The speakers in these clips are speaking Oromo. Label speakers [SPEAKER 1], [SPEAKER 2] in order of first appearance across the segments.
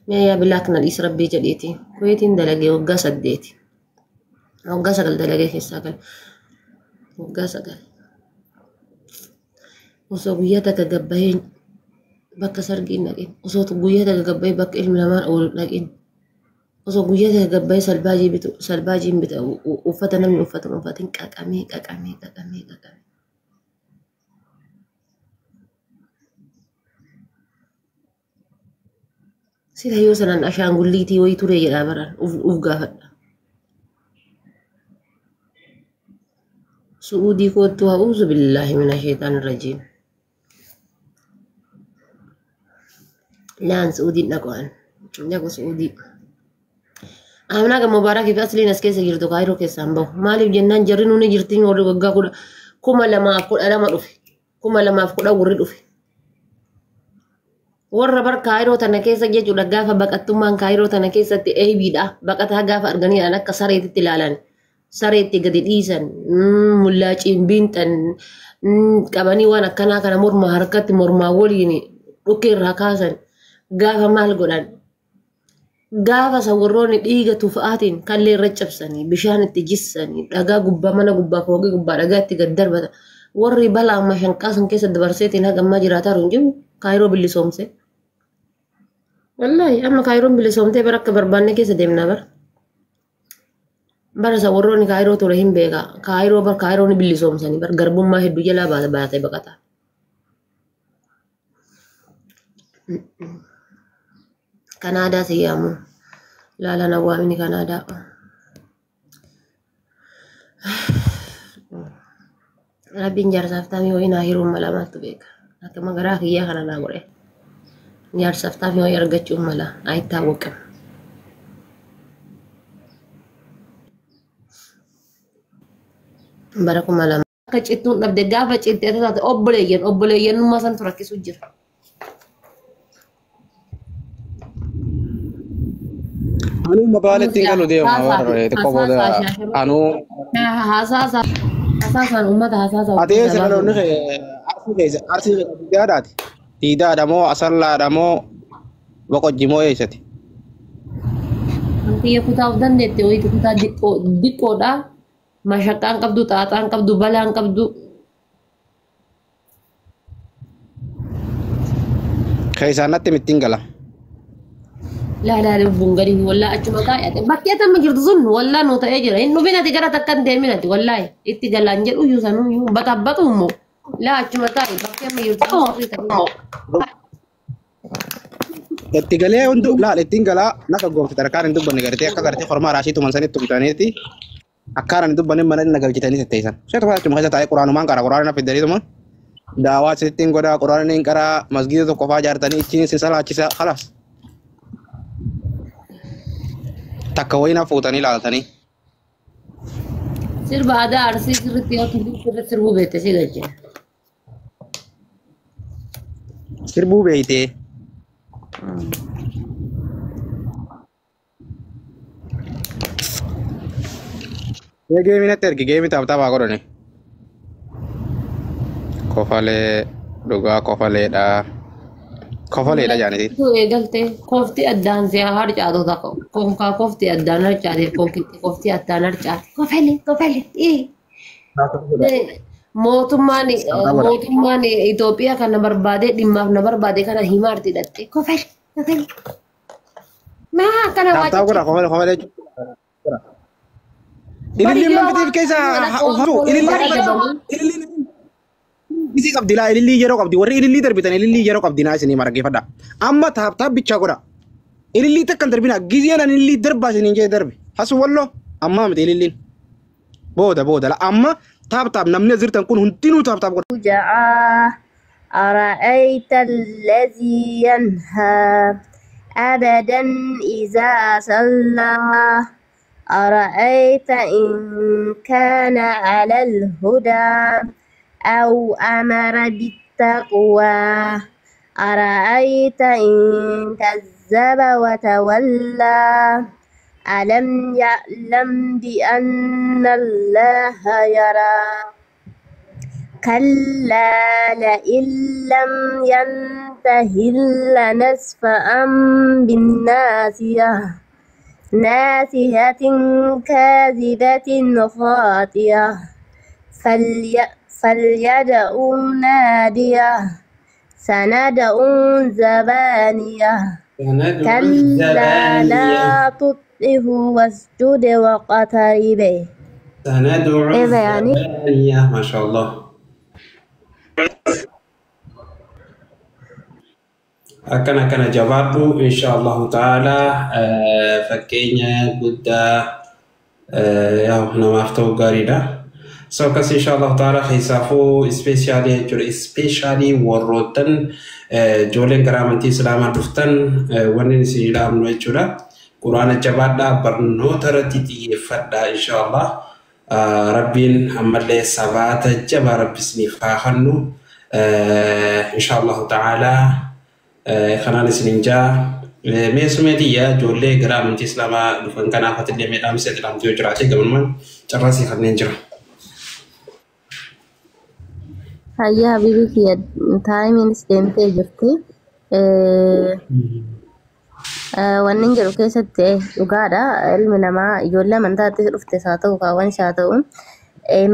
[SPEAKER 1] Mee yaa bilaak na dhiis rabbii jedhiiti. Kuweetiin dalagee waggaa 8. Waggaa 9 dalagee keessaa gale. Waggaa 9. Osoo guyyaa takka gabbahee bakka sargii hin dhaqin. Osoo guyyaa takka gabbahee bakka ilmi namaa oolu hin dhaqin. Osoo guyyaa takka gabbahee salbaajii bitu salbaajii hin bita uffata namni uffatu hin uffatin qaqamee qaqamee qaqamee qaqamee. Sila yoo sanaan ashaangulliitii wayii ture jedhaa baraan uf gaafadha. Su'uudii koottu a'uuzu billaahi mina sheexaan rajiim. Laan su'uudiin dhaqu an. Dhaqu su'uudii. Amnaa kan Mubaarakii fi Asliin as keessa jirtu Kaayiroo keessaan bahu. Maaliif jennaan jarri nuuni jirtiin warri waggaa kudha 2012 dhufe. 2010 warri dhufe. Warra bar Kaayiroo tana keessa jechuudha gaafa baqattummaan Kaayiroo tana keessatti eebiidha. Baqataa gaafa arganii akka sareetitti ilaalan. Sareetti gadi dhiisan, mullaaciin biinxan, qabanii waan akkanaa kana morma harkatti mormaa waliin dhukkee irraa kaasan. Gaafa maal godhan? Gaafa san warroonni dhiiga tufa'aatiin kallee irra cabsanii, bishaan itti jissanii, dhagaa gubbaa mana gubbaa fooqii gubbaa dhagaa itti gad darbatan. Warri balaa mashanqaa san keessa dabarseetiin haga ammaa jiraataa jiru hin jiru. Kaayiroo bilisoomse. Wallaahi amma Kaayiroon bilisoomtee bara akka barbaanne keessa deemnaa bara. Bara san warroonni Kaayiroo ture hin beeka. Kaayiroo bar Kaayiroo ni bilisoomsanii bar garbummaa hedduu jalaa baatee baqata. Kanaadaa si yaamu. Laalaan awwaamini Kanaadaa. Rabbiin jaarsaaf taamii wayii naa hiruun mala maaltu beeka. Akkuma garaa kiyyaa kana naa godhe. Jaarsaaf taamii wayii argachuun mala ayitaawwaqam. Bara 2000. Akka cittuun dhabde gaafa citte taate obboleeyyan obboleeyyanummaa santu rakkisu jira.
[SPEAKER 2] Anuu magaalaatti hin galu deema warra xiqqoo booda anuu
[SPEAKER 1] Hasaasa hasaasaan uummata hasaasa
[SPEAKER 2] ati eessa dhaloonni kee arsii keessa arsii keessa diidaadhaati. Diidaadha moo asallaadha moo boqojji moo eessati?
[SPEAKER 1] Kiyya kutaa of dandeette wayiiti kutaa diqqoodha. Mashaqqaan qabdu, xaaxaan qabdu, balaan qabdu.
[SPEAKER 2] Keessaan natti mittiin gala.
[SPEAKER 1] Laa laa lubbuun gadi wallaa achuma taa'e. Bakki ati amma jirtu sun wallaa nuu ta'ee jira. Hin dhufin ati gara takka hin deemin ati wallaahi. Itti galaan jedhu iyyuu sanuu iyyuu batabbatu immoo. Laa achuma taa'e bakki amma jirtu sun sirrii ta'ee.
[SPEAKER 2] Itti galee hundu laal ittiin galaa nafa goofti harkaan hin dubbanne gartee akka gartee kormaa raashii tuman sanitti tumtaniiti. Akkaan hin dubbanne mana na galchitanii tetteessan. Seetu kana achuma keessa taa'ee quraanumaan qara quraana na fiddaniituma. Daawaa sittiin godhaa quraana hin qaraa masgiida tokko fa'aa ijaartanii ittiin sin salaachisa khalaas. Takka wayii na fuutanii ilaaltanii.
[SPEAKER 1] Sirba aadaa Arsii sirriitti yoo tulluu sirriitti sirbuu beekte si galchina.
[SPEAKER 2] Sirbuu beeytee. Mee geemii natti ergi geemii taphaa godhani. Kofalee dhugaa kofaleedha. Kofaleedha jaanitiin.
[SPEAKER 1] Tu eegalte kofti addaan si haa harcaatu takka konkaa kofti addaan harcaate kofti addaan harcaate kofale kofale ee. Mootummaan mootummaan Itoophiyaa kana barbaadee dhimmaaf na barbaade kana himaarti hidhatte kofale kofale. Maa akkana waa
[SPEAKER 2] Taaptaa godha kofalee kofalee. Ililliin manfitiif keessa haftu ililliin isii qabdi laa ilillii yeroo qabdi warri ilillii darbitan ilillii yeroo qabdi naa isinii margeeffadha. Amma taaptaa bichaa godha. Ilillii takka hin darbina gizeen ani ilillii darbaa isiniin jee darbi. Hasu walloo ammaa miti ililliin. Booda booda la amma taaptaap namni as jirtan kun hundinuu taaptaap godha.
[SPEAKER 3] جعاه أرأيت الذي ينهى أبدا إذا صلى أرأيت إن كان على الهدى أو أمر بالتقوى أرأيت إن كذب وتولى ألم يعلم بأن الله يرى كلا لئن لم ينته لنسفعا بالناصية ناصية كاذبة خاطئة فليدع ناديه سندع الزبانية
[SPEAKER 4] سندع
[SPEAKER 3] كلا
[SPEAKER 4] الزبانية.
[SPEAKER 3] لا تطعه واسجد واقترب.
[SPEAKER 4] سندع
[SPEAKER 3] إيه يعني؟
[SPEAKER 4] الزبانية. ما شاء الله. Akkana akkana jabaadhu insha Allahu ta'ala. Fakkeenya guddaa yaa namaaf ta'u gaariidha. So akkas insha Allahu ta'ala keessaafuu ispeeshaalii jechuudha. Ispeeshaalii warroottan ijoolleen gara amantii islaamaa dhuftan wanni isin ilaamnu jechuudha. Quraana jabaadhaa, barnoota irratti xiyyeeffadhaa insha Allah. Rabbiin ammallee sabaata jabaa rabbi isiniif haa kennu. Insha Allahu ta'ala kanaan isinin jaa. Mee sumeetiyya ijoollee gara amantii islaamaa dhufan kanaaf atillee mee dhaamsa jedhamtu yoo jiraate gabanumaan carraasii kanneen jira.
[SPEAKER 3] Hayyaa habiibii kiyya, taayimiinis deemtee jirti. Wanni hin jedhu keessatti dhugaadha. Ilmi namaa ijoollee amantaatti dhuftes haa ta'u kaawwanis haa ta'u.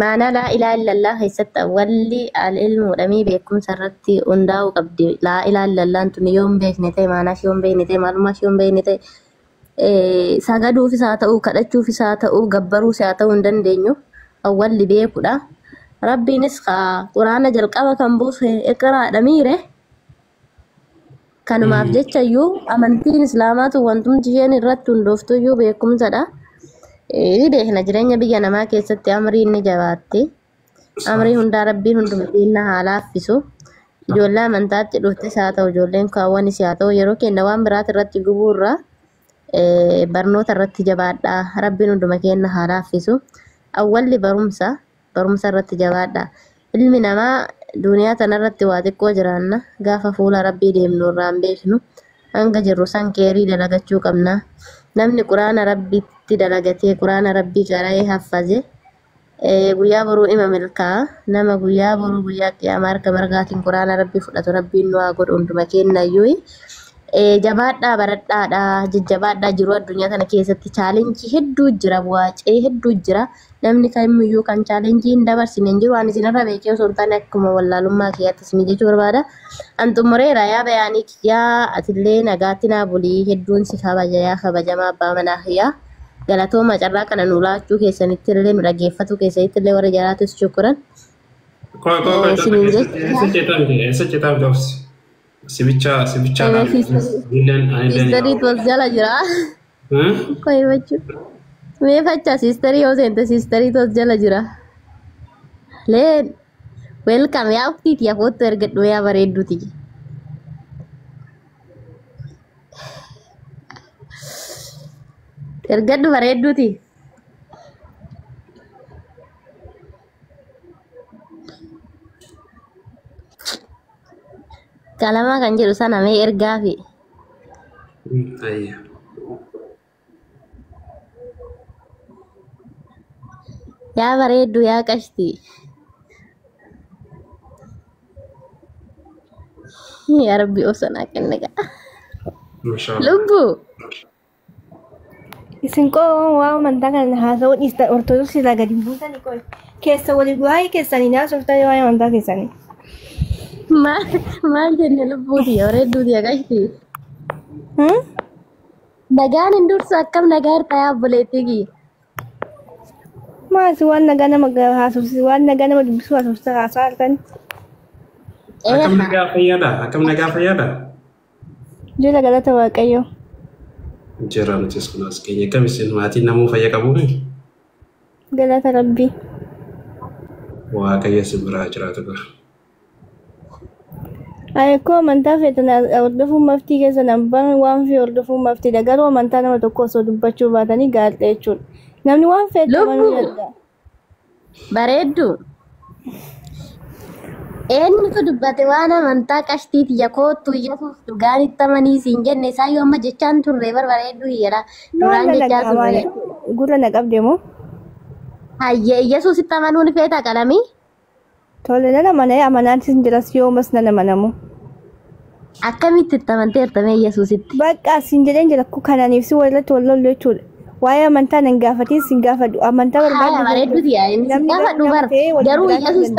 [SPEAKER 3] Maanaa laa ilaaha illallah keessatti awwalli al-ilmuudhamii beekumsa irratti hundaa'uu qabdi. Laa ilaaha illallaan tuni yoo hin beekne ta'e, maanaa ishee yoo hin beekne ta'e, maalummaa ishee yoo hin beekne ta'e, sagaduufis haa ta'u, kadhachuufis haa ta'u, gabbaruus haa ta'u hin dandeenyu. Awwalli beekudha. Rabbiinis quraana jalqaba kan buuse iqraadha miire. Kanumaaf jecha iyyuu amantiin islaamaatu wantumti isheen irratti hundooftu iyyuu beekumsadha. Ni beekna, jireenya biyya namaa keessatti amriin ni jabaatti. Amrii hundaa rabbiin hunduma keenya haa laaffisu. Ijoollee amantaatti dhuftes haa ta'u, ijoolleen kaawwanis haa ta'u, yeroo keenya waan biraati irratti gubuurra barnoota irratti jabaadhaa. Rabbiin hunduma keenya haa laaffisu. Awwalli barumsa, barumsa irratti jabaadhaa. Ilmi namaa duniyaa tanarratti waa xiqqoo jiraanna. Gaafa fuula rabbii deemnu irraa hin beeknu. Hanga jirru san keerii dalagachuu qabna. Namni quraana rabbiitti dalagatee quraana rabbii qara'ee haffaze guyyaa boruu ima milkaa'a. Nama guyyaa boruu guyyaa qiyaamaa harka mirgaatiin quraana rabbii fudhatu rabbiin nu haa godhu hunduma keenya iyyuu. Jabaadhaa, baradhaadha, jajjabaadhaa. Jiru addunyaa tana keessatti chaalenjii hedduu jira, bu'aacee hedduu jira. Namni kamiyyuu kan chaalenjii hin dabarsine hin jiru. Ani isinirra beekee osoo hin taane akkuma wallaalummaa kiyyaatti isin jechuu barbaada. An xumureera yaa bayaanii kiyyaa, atillee nagaatti naa bulii, hedduun si kabaja yaa kabajamaa abbaa manaa kiyyaa. Galatooma, carraa kana nu laachuu keessanitti illee, nu dhaggeeffatu keessanitti illee warra jalaatis shukuran.
[SPEAKER 4] Koi koi koi.
[SPEAKER 3] Isiniin jecha.
[SPEAKER 4] Eessa ceetaa miti? Eessa ceetaa miti obsi? Sibicha sibicha. Anilleen.
[SPEAKER 3] Siistarii tos jala jira. Koy bachuu. Mee facha siistarii yoo seente siistarii tos jala jira. Leen welcome yaa uftiiti yaa foottu ergadhu yaa bareedduuti. Ergadhu bareedduuti. Qalamaa kan jedhu sana mee ergaafi.
[SPEAKER 4] Ayya.
[SPEAKER 3] Yaa bareeddu yaa qashti. Yaa Rabbi obsanaa kenna gaa.
[SPEAKER 4] Masha Allah.
[SPEAKER 3] Lubbu.
[SPEAKER 5] Isin qoo waa amantaa kana haasa'uu dhiistan, ortodoksii irraa gadi buutanii qoo keessa walii waa'ee keessanii naasoftan waa'ee amantaa keessanii.
[SPEAKER 3] Maal maal jenne lubbuuti bareedduuti yaa qashti. Nagaan hin dursu, akkam nagaa hirta yaa obboleettii kiyya?
[SPEAKER 5] Maas waan nagaa nama haasofsi, waan nagaa nama dubbisuu haasofsa haasaa jirtan.
[SPEAKER 4] Akkam nagaa fayyaadha? Akkam nagaa fayyaadha?
[SPEAKER 5] Jira, galata Waaqayyoo.
[SPEAKER 4] Jira, nutis kun as keenya. Akkam isin, maatiin namuu fayya qabuuni?
[SPEAKER 5] Galata Rabbii.
[SPEAKER 4] Waaqayyo isin biraa jiraatu gara.
[SPEAKER 5] Ayeekoo amantaa feetan hordofuun maftii keessan, abbaan waan fi hordofuun maftiidha. Garuu amantaa nama tokko osoo dubbachuu baatanii gaariidha jechuudha. Namni waan feete amanuu
[SPEAKER 3] Lubbuu.
[SPEAKER 5] danda'a.
[SPEAKER 3] Bareeddu. Eenyutu dubbate waan amantaa qashtiiti ya koottu Yesuus dhugaan itti amanii siin jenne isaan yoo amma jechaan turre bar bareedduu hiyyaadha.
[SPEAKER 5] Maal
[SPEAKER 3] Duraan
[SPEAKER 5] na
[SPEAKER 3] jechaa
[SPEAKER 5] dhaga'amaa
[SPEAKER 3] turre.
[SPEAKER 5] gurra na qabde moo?
[SPEAKER 3] Hayyee, Yesuusitti amanuu ni feeta qalamii?
[SPEAKER 5] Tole nan amana amanaan sin jiras yoomas nan amanamu.
[SPEAKER 3] Akkamitti itti amanteerta mee Yesuusitti?
[SPEAKER 5] Bakka sin jedheen jira kananiif si walirratti wal lollu jechuudha. Waa'ee amantaa nan gaafatiin sin gaafadhu amantaa
[SPEAKER 3] Haala
[SPEAKER 5] barbaaddu
[SPEAKER 3] bareedduuti yaa inni si
[SPEAKER 5] namni
[SPEAKER 3] gaafadhu
[SPEAKER 5] nama
[SPEAKER 3] bara
[SPEAKER 5] ta'ee waliin
[SPEAKER 3] garuu
[SPEAKER 5] jiraachuu
[SPEAKER 3] Yesuus
[SPEAKER 5] danda'a.